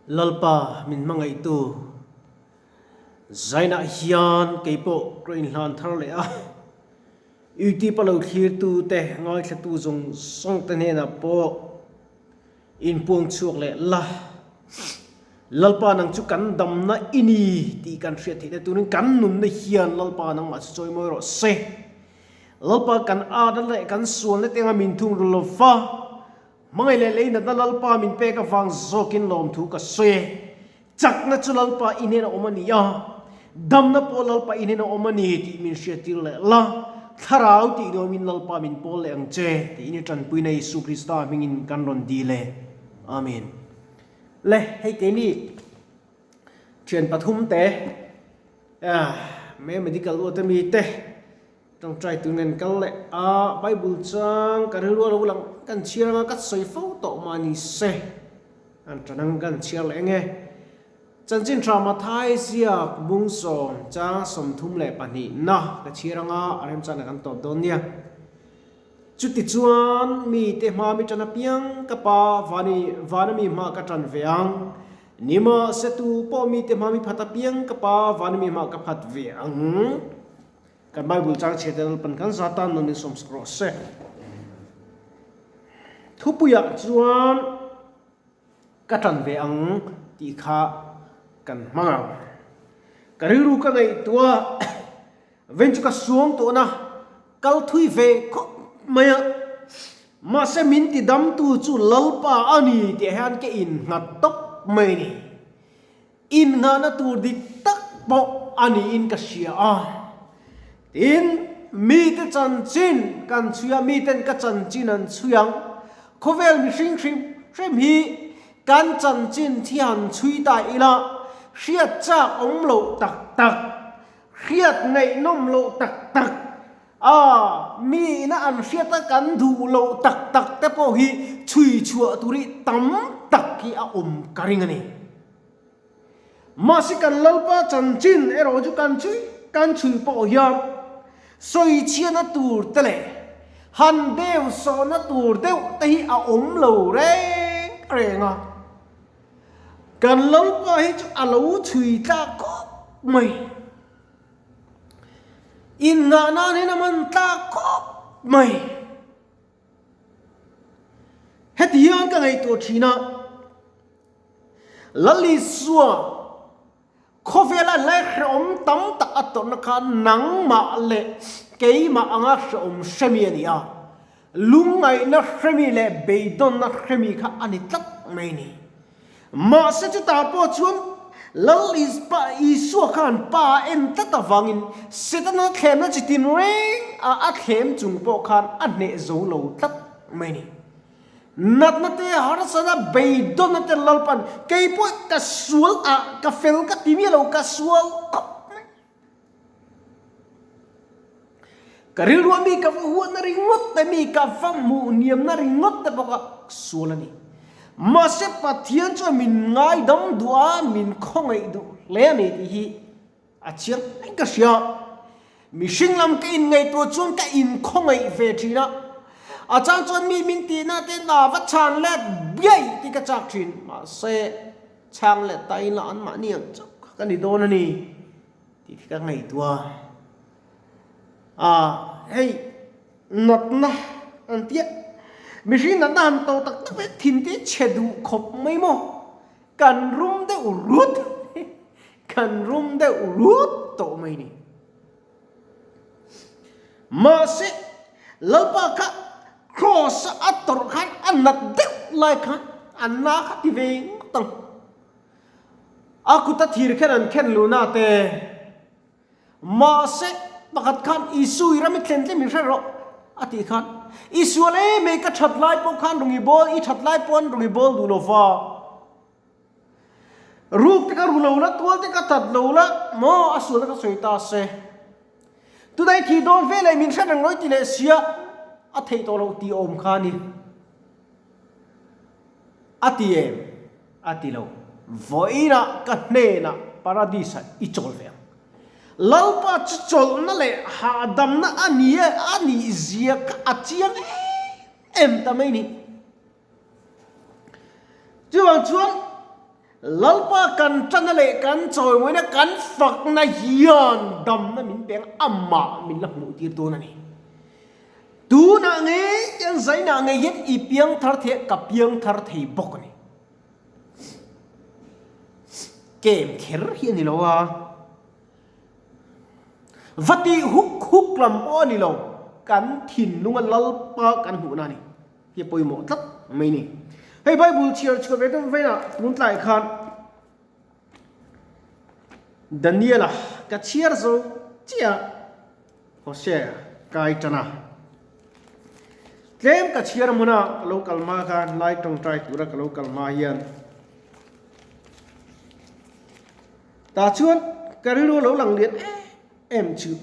Lalpa min hmangaihtu Zainah hian kei pawh ka inhlan thar leh a, YouTube a lo thlirtu te, ngaithlatu zawng zawng te hnenah pawh inpuang chhuak leh la. Lalpa nang chu kan damna i ni tih kan hriat theihna turin kan nunna hian Lalpa nangmah chu chawimawi rawh se. Lalpa kan atna leh kan sualna te anga min thung ru lo va, Hmangaih leh leinatna Lalpa min pek avang zawkin lawmthu ka sawi e. Chakna chu Lalpa i hnena awm a ni a, damna pawh Lalpa i hnena awm a ni tih min hriattir leh la, Thlarau tih nuamin Lalpa min pawl leh ang che tiin i tanpuina Isu Krista hmingin kan rawn dil e. Amen. Le, hei keini thian pathum te, me medical uate mi te, Tawngtai tur nen kal leh a, Bible chang ka rilru a lo lang kan chhiar anga ka sawi fo tawh mah ni se, an tan ang kan chhiar leh enge. Chanchin tha Mathai ziak bung sawm chang 32 na ka chhiar anga a remchana kan tawp dawn nia. Chutichuan mite hma mi tan apiang ka pa vani vana mi hma ka tan ve ang, nimahse tu pawh mite hma mi phat apiang ka pa vana mi hma ka phat ve ang. Kan Bible chang chhiat te Lalpan kan za tan nawn in sawmsak rawh se. Thupuiah chuan ka tan ve ang tih kha kan hmang ang. Ka rilru ka ngaihtuah ven chu ka suang tawhna kal thui ve khawp mai a. Mahse min ti damtu chu Lalpa a ni tih hian ka innghat tawp mai a ni. Innghahna tur dik tak pawh a niin ka hria a. Tin, mite chanchin kan chhui a, miten ka chanchin an chhui ang. Khawvel mihring hrim hrim hi kan chanchin thi han chhui ta ila, hriat chak awm loh tak tak, hriat ngaihnawm loh tak tak, a mi ina an hriat a kan duh loh tak tak te pawh hi chhui chhuah tur hi tam tak hi a awm ka ring a ni. Mahse kan Lalpa chanchin erawh chu kan chhui kan chhui pawh hian sawi chhiatna tur te leh han deu sawhna tur deuh te hi a awm lo reng reng a. Kan Lalpa hi chu a lo chhui tlak khawp mai. Innghah nan hian a man tlak khawp mai. Heti hian ka ngaihtuah thin a, Lalisua khawvela hlaihrehawm tam tak a tawrhna kha nangmah leh keimah anga hrehawm hremi a ni a, lungngaihna hremi leh beidawnna hremi kha a ni tlat mai a ni. Mahse chutah pawh chuan Lal Isua khan Pa a en tlat avangin Setana thlemna chi tin reng a a thlem chung pawh khan a hneh zo lo tlat mai a ni. Natna te, harsatna, beidawnna te Lalpan kei pawh ka sual ah ka fel ka ti miah lo, ka sual khawp mai. Ka rilruah mi ka va huatna ringawt te, mi ka va hmuh hniamna ringawt te bawk a sual a ni. Mahse Pathian chuan min ngaidam duh a, min khawngaih duh hle a ni tih hi a chiang reng ka hria. Mihring lam ka inngaihtuah chuan ka inkhawngaih ve thin a, a chang chuan mi min tihna te hna va chhan let biai tih ka chak thin. Mahse chhang let ta ila anmahni ang chauh kha ka ni dawn a ni. Tih khi ka ngaihtuah a, hei natna an tia mihring natna han to tak tak mai thin te chhe duh khawp mai maw kan rum deuh rut kan rum deuh rut tawh mai ni mahse Lalpa kha cross a tawrh khan a nat deuh lai khan a na kha ti ve ngawt ang. A kuta thir khen an khen luhna te. Mahse, pakhat khan Isu i ram i thlen tlem i hre rawh a tih khan, I sual em ei ka that lai pawh khan rung i bawl, i that lai pawh an rung i bawl duh lo va. Ruk te ka ru lo la, tual te ka that lo la, maw a sualna ka sawi ta se. Tunah i thih dawn ve leh min hre reng lo i ti leh sia, a theih tawh loh tih awm kha a ni. A ti em? A ti lo. Vawiinah ka hnenah Paradis-ah i chawl ve ang. Lalpa chu chawlhna leh hahdamna a ni e, a nih zia kha a chiang em em ta mai ni. Chuvang chuan. Lalpa kan ṭana leh kan chawimawina kan fakna hian damna min peng amah min la hmuh tir dawn a ni. Tunah ngei hian zainah ngei hian i piang thar thei a, ka piang thar thei bawk a ni. Kem kher hi a ni lo a, va tih huk huk lam pawh a ni lo, kan thinlunga Lalpa kan hmuhna a ni. Hi a pawimawh tlat mai ni. Hei Bible chhiar chhuah ve deuh velah tun tlai khan Daniela ka chhiar zo chiah Hosea kai tan a. Tlem ka chhiar hmuna ka lo kal hma khan lai tawngtai tura ka lo kal hma hian tah chuan ka rilru a lo lang lian em em chu.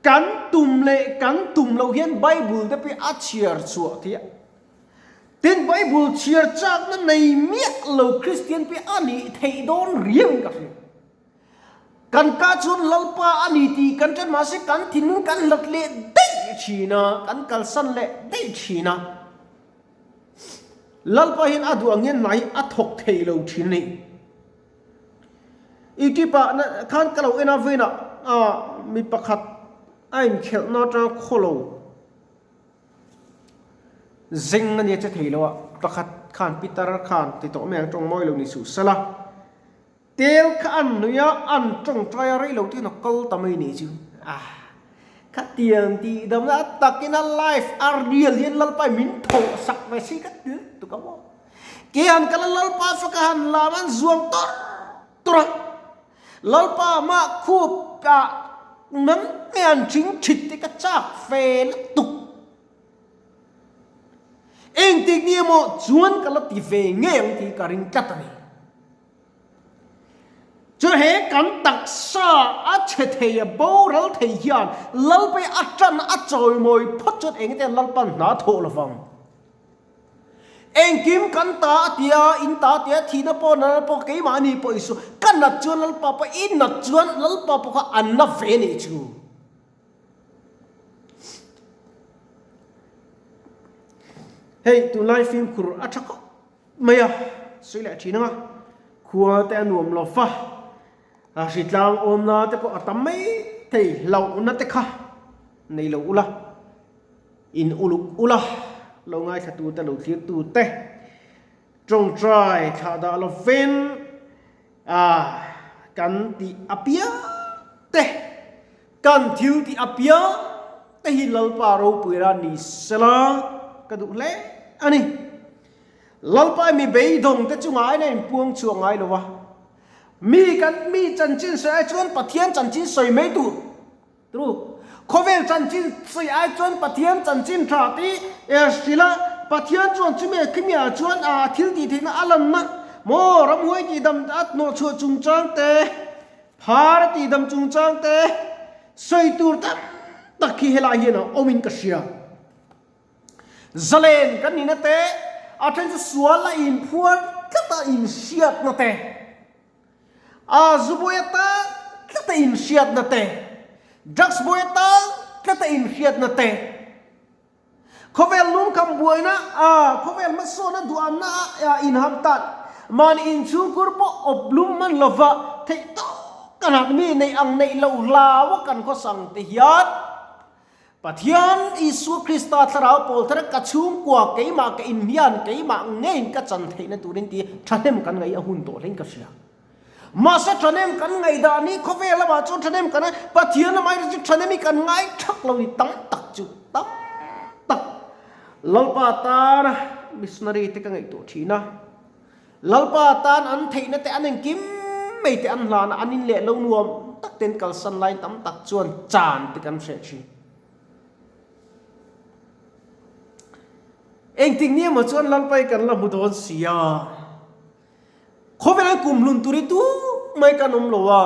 Kan tum leh kan tum loh hian Bible te pawh a chhiar chhuah theih a. Tin, Bible chhiar chakna nei miah lo Kristian pawh a nih theih dawn riauin ka hria. Kan kah chuan Lalpa a ni tih kan ṭan mahse kan thinlung kan hlat leh daih ṭhin a, kan kalsan leh daih ṭhin a. Lalpa hian a duh ang hian hna hi a thawk thei lo ṭhin a ni. YouTube ah khan ka lo en a vawiinah mi pakhat a inkhelhna atanga khawlo zeng a nia che thei lo a, pakhat khan pitar khan ti tawh mai ang tawng mawi lo ni suh sela tel kha an hnawih a an tawngtai a rei lo te hian a kal ta mai nih chu ah khatiang tih damna a takin a life a real hian Lalpa min thawh sak ve si ka ti lutuk a maw. Ke han kal a Lalpa faka han lam an zuang tawrh tawrh a, Lalpa mah khup ah nang nge an thing thit te ka chak fe lutuk. Engtik ni emaw chuan ka la ti ve ngei ang tih ka ring tlat a ni. Chu he kan taksa a chhe thei a boral thei hian Lalpa a tan a chawimawi phawt chuan engte Lalpa'n hna thawh lovang. Engkim kan ta a ti a, in ta a ti a, thihna pawh nalh pawh keimahni pawh Isua ka nat chuan Lalpa pawh i nat chuan Lalpa pawh kha an na ve nih chu. Hei tunlai fimkhur a tha khawp mai a, sawi leh thin anga khua te a nuam lo fa, a hritlang awmna te pawh a tam mai thei hlauhna te kha nei lo ula. In uluk ula, lo ngaithla te lo thlir tute tawngtai thlah dah lovin kan tih apiang te, kan thil tih apiang te hi Lalpa ropuira ni sela ka duh hle a ni. Lalpa mi beidawng te chungah ain a inpuang chhuak ngai lo a, mi kan mi chanchin sawi ai chuan Pathian chanchin sawi mai tur. Tru. Khawvel chanchin sawi ai chuan Pathian chanchin tha tih hrilh a, Pathian chuan chumi khimiah chuan a thil tih theihna a lanna maw ramhuai tihdam a hnawhchhuah chungchang te, phar a tihdam chungchang te sawi tur tam tak hi helai hian a awmin ka hria. Zalen kan nihna te, a then chu sual a inphuar tlat a inhriatna te. A zubawi atan tlata inhriatna te, drugs bawi atan tlata inhriatna te, khawvel lungkham buaina, khawvel hmasawnna duhamna a inham tan, mahni inchhungkhur pawh awp lum hman lova theih tawk kan hak mi neih ang neih loh hlaua kan khawsang te hian Pathian Isua Krista Thlarau pawl thar ka chhungkua keimah ka inhmian keimah ngeiin ka chan theihna turin ti thahnem kan ngaih a hun tawh hlein ka hria. Mahse thahnem kan ngaih dan hi khawvel lamah chuan thahnem kan Pathian lamah erawh chu thahnem hi kan ngai thak lo ni tam tak chu tam tak Lalpa tana missionary te ka ngaihtuah thin a. Lalpa tan an theihna te an engkim mai te an hlan a, an in leh lo nuam tak ten kalsan lai tam tak chuan chan te kan hreh thin. Engtik ni emaw chuan Lalpa hi kan la hmu dawn si a, khawvel kum hlun tur hi tu mai kan awm lo a.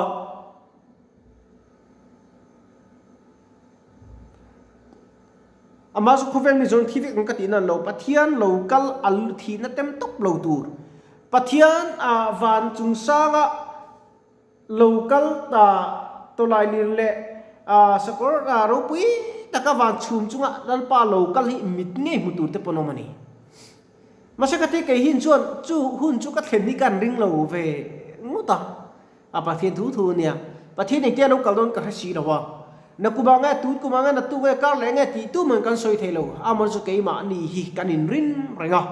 Amah chu khawvel mi zawng thi vek ang ka tihna an lo, Pathian lo kal a thihna tem tawp lo tur. Pathian ah van chungsanga lo kal ta tawlai lir leh sakawr ropui taka van chhum chunga Lalpa lo kal hi mit ngei hmu tur te pawn awm a ni. Mahse ka ti kei hin chuan chu hun chu ka thlen hi kan ring lo ve ngawt a, a Pathian thu thu ania. Pathian engtia lo kal dawn ka hre si lo a, nakum ah nge, tun kum ah nge, naktuk nge, kar leh nge tih tum ang kan sawi thei lo, amaw chu keimah ni hi kan inrin reng a.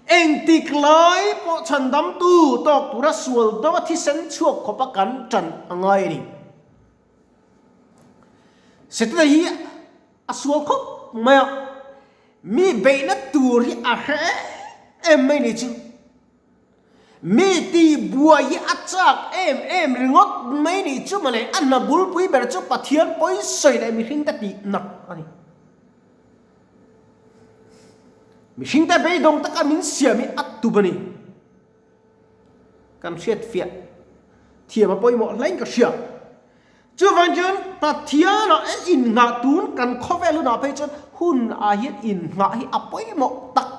Engtik lai pawh chhandamtu tawk tura sual deuha thisen chhuak khawpa kan tan a ngai a ni. Setana hi a sual khawp mai a, mi beihna tur hi a hre em em mai ni chu. Mi tihbuai hi a chak em em ringawt mai ni chu mawle, a hna bulpui ber chu Pathian pawisawi leh mihringte tihnak a ni. Mihringte beidawng taka min siam hi a tum a ni. Kan hriat fiah thiam a pawimawh hlein ka hria. Chuvang chuan Pathianah a innghah tun kan khawvel hunah phei chuan hun ah hian innghah hi a pawimawh tak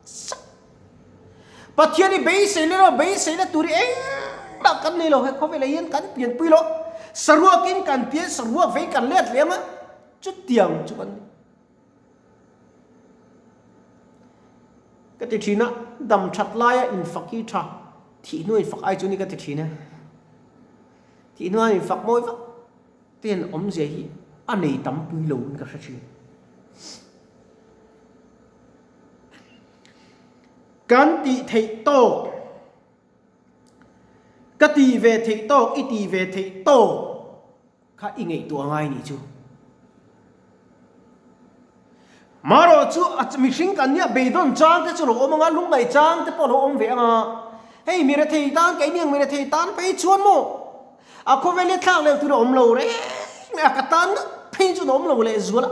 zet. Pathian hi beisei leh lo beisei na tur hi engmah kan nei lo he khawvelah hian kan pianpui lo. Saruakin kan pian saruak vei kan let leh ang a, chutiang chu kan ni. Ka ti thin a, dam that laia infak hi tha, thih hnuai infak ai chu ni ka ti thin a. Thih hnuai infak mawi vak te hian awmzia hi a nei tam pui lo in ka hre thin. Kan tih theih tawk, ka tih ve theih tawk, i tih ve theih tawk. Kha i ngaihtuah ngai nih chu. Marawh chu a mihring kan nia beidawn chang te chu lo awm anga lungngaih chang te pawh lo awm ve anga hei mi rethei tan keini ang mi rethei tan phei chuan maw a khawvel hi thlak leh tur a awm lo reng mai a ka tan phei chuan a awm lo leh zual a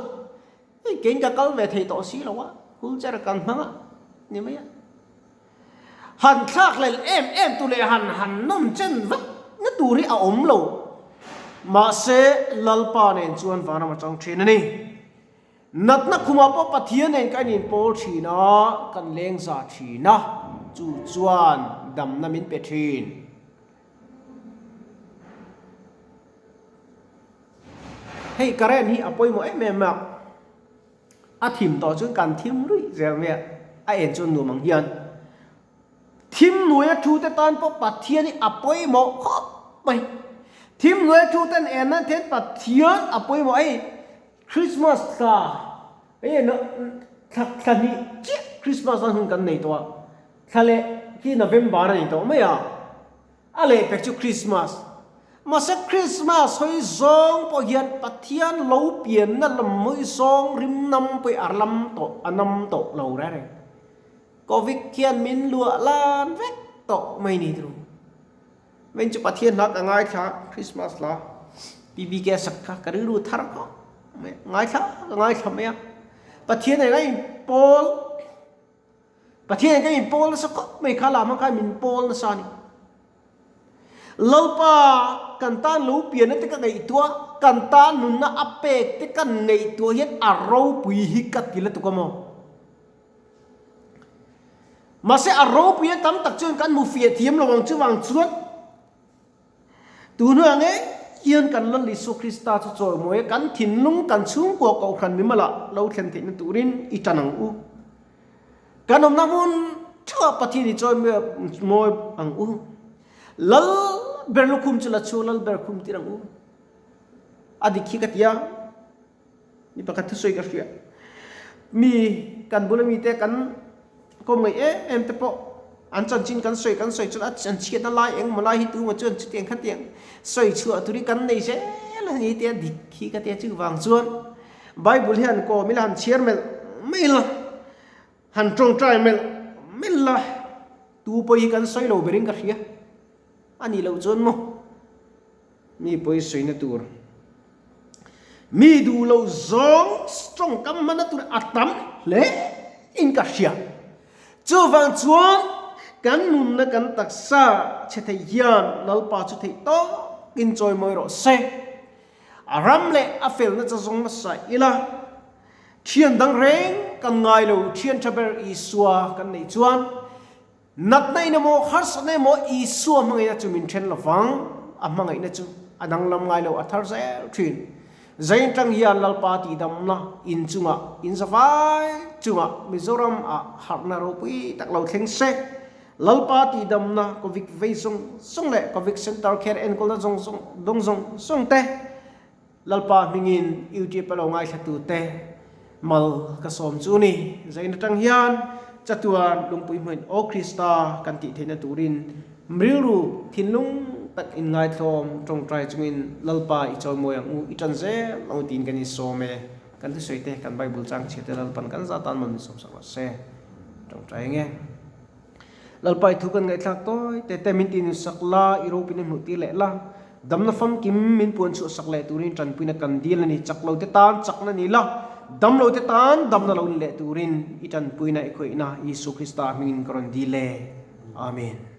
hei keiin ka kal ve thei tawh si lo a wheelchair kan hmang a ni mai a. Han thlakhlelh em em tu leh han han nawm chen vek na tur hi a awm lo. Mahse, Lalpa nen chuan vanram a chang thin a ni. Natna khumah pawh Pathian nen kan inpawl thin a, kan lengza thin a, chu chuan damna min pe thin. Hei current hi a pawimawh em em a. A thim tawh chuan kan thim ruih zel mai a, a en chuan nuam ang hian. Thim hnuaia thu te tan pawh Pathian hi a pawimawh khawp mai. Thim hnuaia thu ten en nan hian Pathian a pawimawh hei Christmas thla hei thla thla hnih chiah Christmas nan hun kan nei tawh a, thla leh khi November a ni tawh mai a. A lehpek chu Krismas. Mahse Krismas hawi zawng pawh hian Pathian lo pianna lam hawi zawng rim nam pawh hi a lam tawh, a nam tawh lo reng reng. Covid khian min luah lan vek tawh mai ni turu. Min chu Pathian hla ka ngaithla Krismas hla PBK sak kha ka rilru thar khawp mai a, ngaithla ka ngaithla mai a. Pathian nen a inpawl. Pathian in ka inpawl nasa khawp mai kha lam khan min pawl nasa a ni. Lalpa kan tan lo pianna te ka ngaihtuah, kan tan nunna a pek te kan ngaihtuah hian a ropui hi ka ti lutuk a maw? Mahse a ropui a tam tak chuan kan hmu fiah thiam lo ang chuvang chuan Tun hnuah ngei hian kan Lal Isua Krista chu chawimawi a, kan thinlung, kan chhungkua kohhran mimalah lo thlen theihna turin i tan ang u. Kan awmna hmun theuhah Pathian i chawimawi ang u. Lal ber lukhum chu la chhuak Lal ber khum tir ang u. A dik hi ka ti a. Mi pakhat thusawi ka hria. Mi kan bula mite kan kawm ngaih em em te pawh an chanchin kan sawi kan sawi chuan an chhiatna lai engmaw lai hi tumaw chuan chutiang khatiang sawi chhuah tur hi kan nei zel a ni tia dik hi ka tia chuvang chuan Bible hian kawm ila han chhiar melh melh a han tawngtai melh melh a tu pawh hi kan sawi lo berin ka hria a nih loh chuan maw. Mi pawi sawina tur, mi duh loh zawng tawngkam hmanna tur a tam hle in ka hria. Chuvang chuan kan nunna kan taksa chhe thei hian Lalpa chu theih tawkin chawimawi rawh se. A ram leh a felna cha zawng nasa ila, thian dang reng kan ngai lo, thian tha ber Isua kan neih chuan Natna in emaw, harsatna emaw Isua hmangaihna chu min then lovang, a hmangaihna chu a danglam ngai lo, a thar zel thin. Zain tang hian Lalpa tihdamna in chungah, in zavai chungah Mizoram ah harhna ropui tak lo thleng se. Lalpa tihdamna Covid vei zawng zawng leh Covid Center care enkawlna zawng zawng dawng zawng zawng te Lalpa hmingin YouTube a lo ngaithlatute mal ka sawm chu ni. Zain atang hian chatuan lungpui hmuin Aw Krista kan tih theihna turin rilru thinlung tak inngaithlawm tawngtai chungin Lalpa i chawimawi ang u, i tan zel ang u tiin kan insawm e. Kan thusawi te, kan Bible chang chhiat te Lalpan kan za tan mal min sawmsak rawh se. Tawngtai ang e. Lalpa i thu kan ngaihthlak tawi te te min ti nunsak la, i ropin i hmuh tir leh la. Damna famkim min puan chhuah sak leh turin tanpuina kan dil a ni. Chak lo te tan chakna ni la, dam lo te tan damna lo ni leh turin i tanpuina i khawihna Isu Krista hmingin ka rawn dil e. Amen.